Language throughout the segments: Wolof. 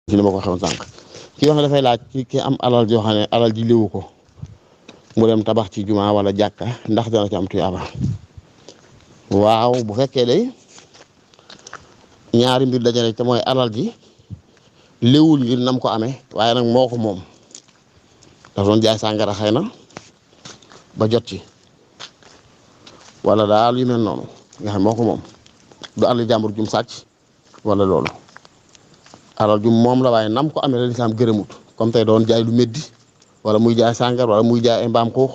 ci li ma ko xewoon sànq ki wax ne dafay laaj ki am alal joo xam ne alal ji léwu ko mu dem tabax ci jumaa wala jàkka ndax dana ci am tuyaaba. waaw bu fekkee day ñaari mbir dajale te mooy alal ji léwul ngir nam ko amee waaye nag moo ko moom dafa doon jaay sàngara xëy na ba jot ci wala daal yu mel noonu nga xam moo ko moom du alal jàmbur jum sàcc wala loolu alal jum moom la waaye nam ko amee la lislaam gërëmut comme tey doon jaay lu meddi wala muy jaay sàngar wala muy jaay ay mbaam xuux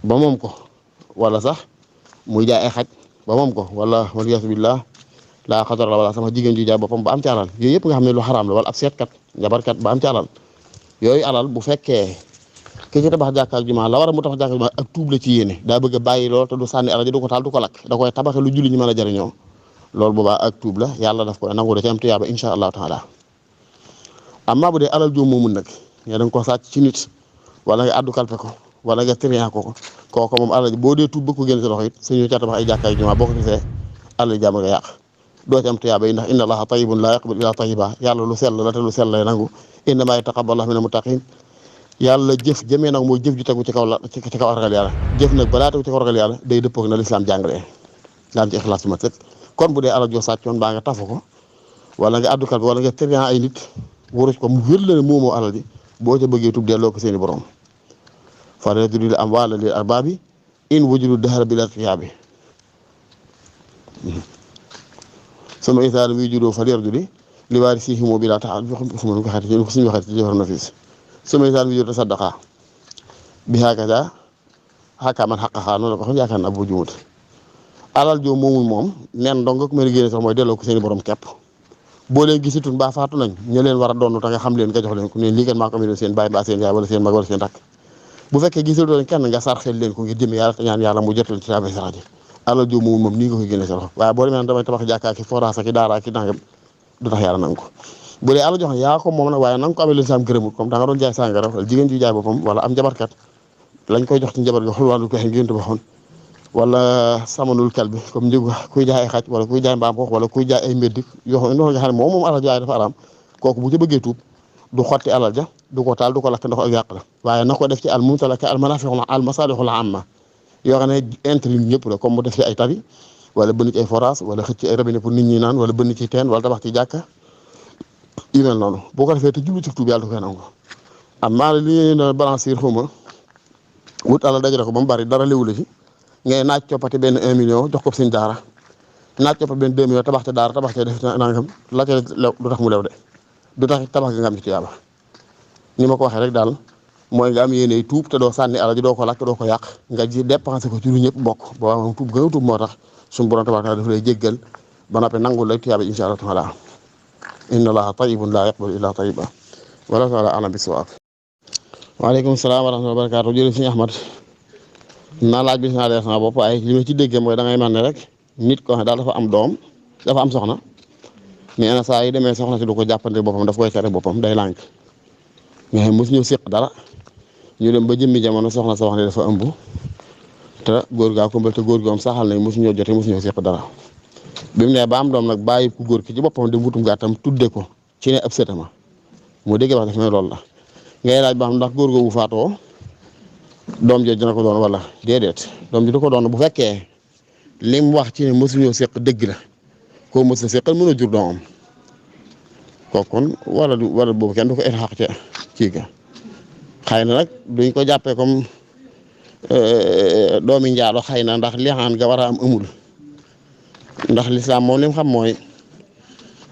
ba moom ko wala sax muy jaay ay xaj ba moom ko wala waliyaasu billah laa xadar la wala sama jigéen ju jaay boppam ba am ci alal yooyu yëpp nga xam ne lu xaraam la wala ab seetkat njabarkat ba am ci alal yooyu alal bu fekkee ki ci tabax jàkka ak jumaa la war a mu tabax jàkka jumaa ak tuub la ci yéene daa bëgg a bàyyi lool te du sànni alal ji du ko taal du ko lakk da koy tabaxe lu julli ñu mën a jariñoo loolu boobaa ak tuub la yàlla daf koy nangu da ci am tuyaaba insha allahu taala amma bu dee alal joo moomul nag nga da nga ko sàcc ci nit wala nga addu kalpe ko wala nga trian ko kooku moom alal ji boo dee tuub bëgg ko génn sa loxo it suñu ca tabax ay jàkka ak jumaa boo ko defee alal jàmm nga yàq doo ci am tuyaaba yi ndax inna allaha tayyibun laa yaqbalu illa tayyiba yàlla lu sell la te lu sell lay nangu innamaa yataqabbalu minal muttaqiin yàlla jëf jëmee nag mooy jëf ju tegu ci kaw la ci kaw ragal yàlla jëf nag balaa tegu ci kaw ragal yàlla day dëppoo na lislaam jàngalee nga am ci ixlaas bu mat sëkk kon bu dee alal joo sàccoon baa nga tafu ko wala nga addukal bi wala nga trian ay nit wuruj ko mu wér la ne moomoo alal ji boo ca bëggee tub delloo ko seeni borom falyu'tu amwaala lil arbaabi in wujidu dahra bil irtiyaabi sama isaal muy juddoo fa leer judi li waari si ximoo bi laa tax suñu waxee ci jawhar nafis sama isaal muy juddoo saddaqa bi hakaza xàkkaa man xaqaxaa noonu la ko xam yaakaar naa bu jumut alal joo moomul moom nen dong nga ko mën a génne sax mooy delloo ko seeni borom képp boo leen gisatun baa faatu nañ ñu leen war a doon ta nga xam leen nga jox leen ko ne lii kat maa ko amee seen baay baa seen yaay wala seen mag wala seen rakk bu fekkee gisatoo leen kenn nga sarxel leen ko ngir jëme yàlla te ñaan yàlla mu jotal ci taabay sarax ji alal joo moomul moom nii nga koy génne sa loxo waaye boo demee damay tabax jàkkaa ki forage ki daara ki nangam du tax yàlla nangu ko bu dee alal jox yaa ko moom nag waaye nanga ko amee leen saam gërëmul comme da nga doon jaay sàngara wala jigéen ju jaay boppam wala am jabarkat lañ koy jox ci njabar gi xulwaandu ko ngénte waxoon wala samanul kal bi comme njëgu kuy jaay ay xaj wala kuy jaay mbaam xoox wala kuy jaay ay mbéddik yoo xam ne nga xam ne moom alal jaay dafa araam kooku bu ca bëggee tuub du xotti alal ja du ko taal du ko lakk ndax ak yàq la waaye na ko def ci al mumtalaka al manafi'ul al masalihul amma yoo xam ne intérêt ñëpp la comme mu def ci ay tali wala bënn ci ay forage wala xëcc ci ay robinet pour nit ñi naan wala bënn ci teen wala tabax ci jàkka yu mel noonu boo ko defee te jublu ci tuub yàlla du koy nangu amma li na balancer xuma wut alal dajale ko ba mu bari dara léwu la ci ngay naaj coppati benn 1 million jox ko suñ daara naaj coppati benn 2 millions tabax ca daara tabax ca def nangam la ca lew du tax mu lew de du tax tabax nga am ci tuyaaba ni ma ko waxee rek daal mooy nga am yéene tuub te doo sànni alal ji doo ko lakk doo ko yàq nga ji dépensé ko ci lu ñëpp bokk boo moom tuub gën a tuub moo tax suñu borom tabax daf lay jéggal ba noppi nangul lay tuyaaba insha Allah taala inna allaha tayyibun la yaqbalu illa tayyiba wala taala alam bi sawaab waaleykum salaam wa rahmatullahi wa barakatuh jërëjëf sëñ Ahmad naa laaj bi naa leer sama bopp waaye li ma ci déggee mooy da ngay mel ne rek nit ko xam daal dafa am doom dafa am soxna mais na saa yi demee soxna si du ko jàppante boppam daf koy tere boppam day lànk nga xam mosu ñëw séq dara ñu dem ba jëmmi jamono soxna sa wax ne dafa ëmb te góor gaa ko mbal te góor goom saxal nañ mosu ñëw jote mosu ñëw séq dara bi mu ne ba am doom nag bàyyi ku góor ki ci boppam di wutum gàttam tudde ko ci ne ab sëtama mu déggee wax daf ne loolu la ngay laaj ba xam ndax góor googu faatoo doom jooju dina ko doon wala déedéet doom ji du ko doon bu fekkee li mu wax ci ne mosuñoo seq dëgg la koo mos a seqal mën a jur doomam kooku kon wala boobu kenn du ko ilxaq ca kii ga xëy na nag duñ ko jàppee comme doomi njaalo xëy na ndax lixaan ga war a am amul ndax lislaam moom li mu xam mooy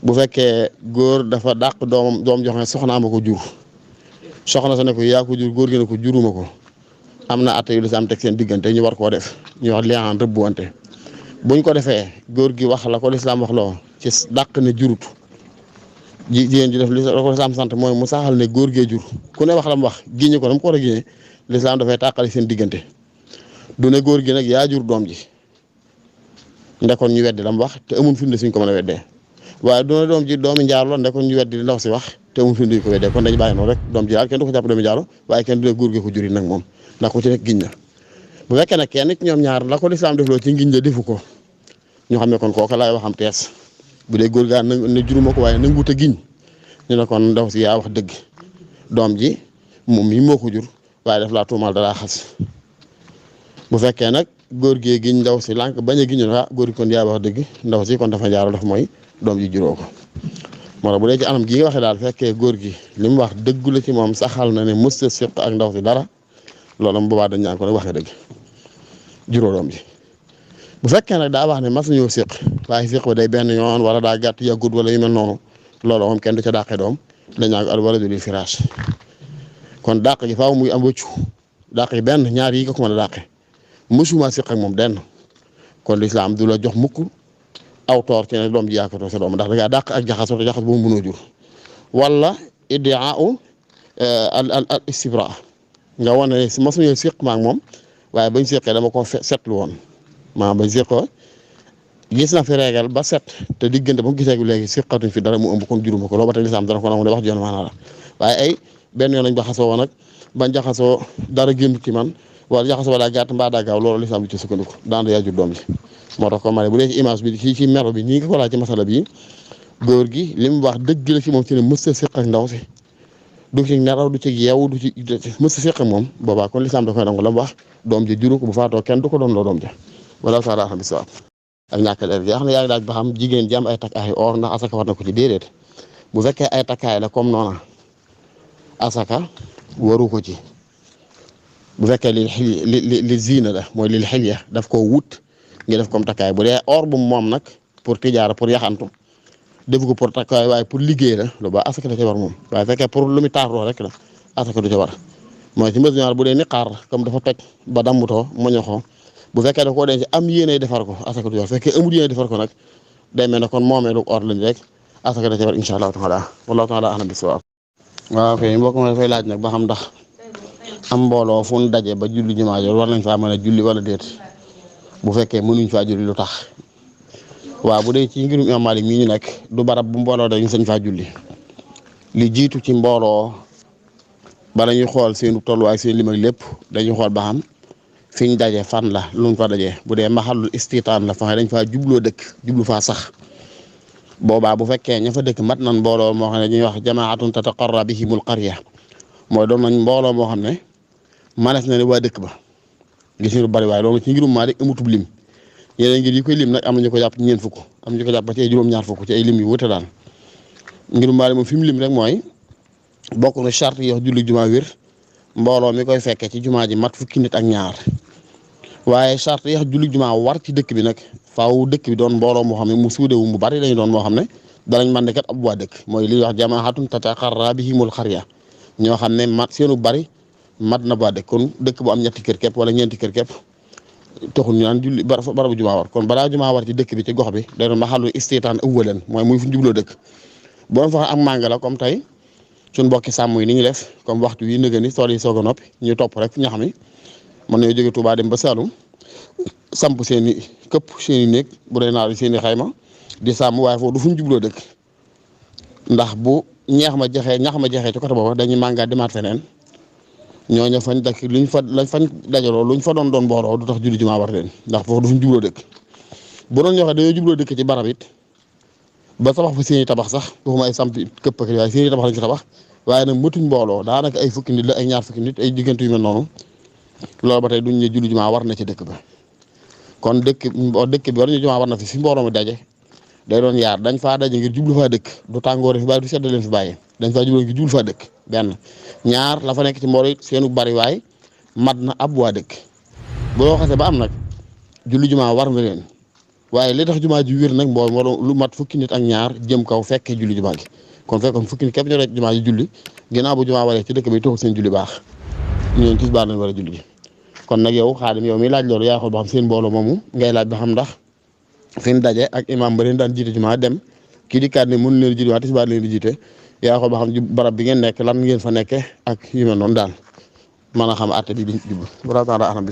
bu fekkee góor dafa dàq doom jox ne soxnaa ma ko jur soxna sa ne ko yaa ko jur góor gi ne ko juruma ko am na atte yu lislaam teg seen diggante ñu war koo def ñu wax lixaan rëbbuwante buñ ko defee góor gi wax la ko lislaam wax loo ci dàq ne jurut jigéen ji def li ko lislaam sant mooy mu saxal ne góor gee jur ku ne wax la mu wax giñe ko na mu ko war a giñe lislaam dafay tàqale seen diggante du ne góor gi nag yaa jur doom ji ndekoon ñu weddi la mu wax te amul firnde suñ ko mën a weddee waaye du ne doom ji doomi njaaro la ndekoon ñu weddi li ndaw si wax te amul firnde yu ko weddee kon dañu bàyyi noonu rek doom ji daal kenn du ko jàpp doomi njaaro waaye kenn du ne góor gee ko juri nag moom ndax ku ci nekk giñ na bu fekkee nag kenn ci ñoom ñaar la ko lislaam def loo ci ngiñ la defu ko ñu xam ne kon kooka laay waxam tees bu dee góor gaa ne juruma ko waaye nanguut a giñ ñu ne kon ndaw si yaa wax dëgg doom ji moom mii moo ko jur waaye daf laa tuumal dalaa xas bu fekkee nag góor gee giñ ndaw si lànk bañ a giñu ne góor gi kon yaa wax dëgg ndaw si kon dafa jaaro daf mooy doom ji juróo ko moo tax bu dee ci anam gii nga waxee daal fekkee góor gi li mu wax dëggu la ci moom saxal na ne mës a séq ak ndaw si dara loolu moom boobaa dañ ñaan ko nag wax nga dëgg juróo doom ji bu fekkee nag daa wax ne mas nañoo séq waaye séq ba day benn yoon wala daa gàtt yàggut wala yu mel noonu loolu moom kenn du ca dàqee doom dañ ñaan ko al waladu lil firaash kon dàq gi faaw muy am wëccu dàq gi benn ñaar yi nga ko mën a dàqee mësuma séq ak moom denn kon lislaam du la jox mukk aw toor ci ne doom ji yaakatoo sa doom ndax da ngaa dàq ak jaxasoo te jaxas boobu mënoo jur wala iddiaau al istibra nga wane ne si masuñu séq ma ak moom waaye bañ séqee dama ko setlu woon maa bañ séqoo gis na fi régal ba set te diggante ba mu gisee léegi séqatuñ fi dara mu ëmb kon juruma ko loolu ba tey lislaam dana ko nangu ne wax joon maanaa la waaye ay benn yoon lañ ba xasoo woon nag bañ jaxasoo dara génn ci man wala jaxasoo wala gàtt mbaa daa gaaw loolu lislaam du ci sukkandiku daan yaa jur doom ji moo tax ko ma ne bu dee ci image bi ci melo bi nii nga ko laaj ci masala bi góor gi li mu wax dëgg la ci moom ci ne mës a séq ak ndaw si du ci nelaw du ci yeewu du ci mës a séq ak moom boobaa kon lislaam da koy nangu la mu wax doom ji juru ko bu faatoo kenn du ko doon loo doom ja wala taala xam bi ak ñàkk leer gi xam ne yaa ngi laaj ba xam jigéen ji am ay takkaay or ndax asaka war na ko ci déedéet bu fekkee ay takkaay la comme noona asaka waru ko ci bu fekkee li ziina la mooy lil xilya daf koo wut ngi def comme takkaay bu dee or bu moom nag pour tijaara pour yaxantu def ko pour takkaay waaye pour liggéey la lu ba asaka da ca war moom waaye fekkee pour lu mu taaroo rek la asaka du ca war mooy ci mesure bu dee ni xaar comme dafa toj ba dammutoo moñoxoo bu fekkee da koo denc am yéene defar ko asaka du ca war fekkee amul yéene defar ko nag day mel ne kon moomeelu or lañ rek asaka da ca war incha allahu taala wallahu taala ahlam bis-sawaab waaw kay mbokk ma dafay laaj nag ba xam ndax am mbooloo fu ñu daje ba julli jumaa jo war nañ faa mën a julli wala déet bu fekkee mënuñ faa julli lu tax waaw bu dee ci ngirum Imaam Maalik mii ñu nekk du barab bu mbooloo dañu sañ faa julli li jiitu ci mbooloo bala ñuy xool seen tolluwaay seen lim ak lépp dañuy xool ba xam fi ñu daje fan la luñ fa dajee bu dee maxallul istitaan la fa dañ faa jubloo dëkk jublu faa sax boobaa bu fekkee ña fa dëkk mat nañ mbooloo moo xam ne dañuy wax jamaatun tataqarra bihimul qarya mooy doon nañ mbooloo moo xam ne manees na ne waa dëkk ba gis ñu bari waaye loolu ci ngirum Maalik amutub lim yeneen ngir yi koy lim nag am nañu ko jàpp ñeent fukk am ñu ko jàpp ba ci ay juróom-ñaar fukk ci ay lim yu wute daal ngirum Maalik moom fi mu lim rek mooy bokk na charte yi wax julli jumaa wér mbooloo mi koy fekkee ci jumaa ji mat fukki nit ak ñaar waaye charte yi wax julli jumaa war ci dëkk bi nag faaw dëkk bi doon mbooloo moo xam ne mu suudewu mu bari lañu doon moo xam ne danañ man ne kat ab waa dëkk mooy li wax jamaatun tataqarra bihimul qarya ñoo xam ne mat seenu bari mat na ba dëkk kon dëkk bu am ñetti kër képp wala ñeenti kër képp taxul ñu naan julli barabu jumaa war kon balaa jumaa war ci dëkk bi ci gox bi day doon maxallu istitaan awwalan mooy muy fu jubloo dëkk boo fa am mànga la comme tey suñ mbokki sàmm yi ni ñu def comme waxtu wi nëga ni tool yi soog a noppi ñu topp rek ñax mi mën nañoo jóge Touba dem ba Saloum samp seen i këpp seen i néeg bu dee naar seen i xayma di sàmm waaye foofu du fu ñu jubloo dëkk ndax bu ñax ma jeexee ci côté boobu dañuy màngaat demaat feneen ñooñu fañ dëkk lañ fañ dajaloo luñ fa doon mbooloo du tax julli jumaa war leen ndax foofu du fuñ jubloo dëkk bu doon ñoo xam dañoo jubloo dëkk ci barab it ba tabax fa seen i tabax sax waxuma ay samp këpp ak waaye seen i tabax lañ ci tabax waaye nag mëtuñ mbooloo daanaka ay fukki nit la ay ñaar fukki nit ay diggante yu mel noonu loolu ba tey duñ ne julli jumaa war na ci dëkk ba kon dëkk bi war ñu jumaa war na fi mbooloo mi daje day doon yaar dañ faa daje ngir jublu faa dëkk du tàngoor fi bàyyi du sedd leen fi bàyyi dañ faa jublu ngir jublu faa dëkk benn ñaar la fa nekk ci mbooloo it seenu bari waay mat na ab waa dëkk boo xasee ba am nag julli jumaa war na leen waaye li tax jumaa ji wér nag mbooloo lu mat fukki nit ak ñaar jëm kaw fekkee julli jumaa gi kon fekkoon fukki nit képp ñoo rek jumaa ji julli ginnaaw bu jumaa waree ci dëkk bi taxul seen julli baax ñooñu tisbaar lañ war a julli ji kon nag yow Xaadim yow mi laaj loolu yaa xool ba xam seen mbooloo moomu ngay laaj ba xam ndax fi ñu daje ak imam ba leen daan jiite jumaa dem kii di kaat ne mënu leen jiite waa tisbaar leen di jiite yaa xool ba xam barab bi ngeen nekk lan ngeen fa nekke ak yu mel noonu daal mën a xam àtte bi biñ jublu wala taala ahlam bi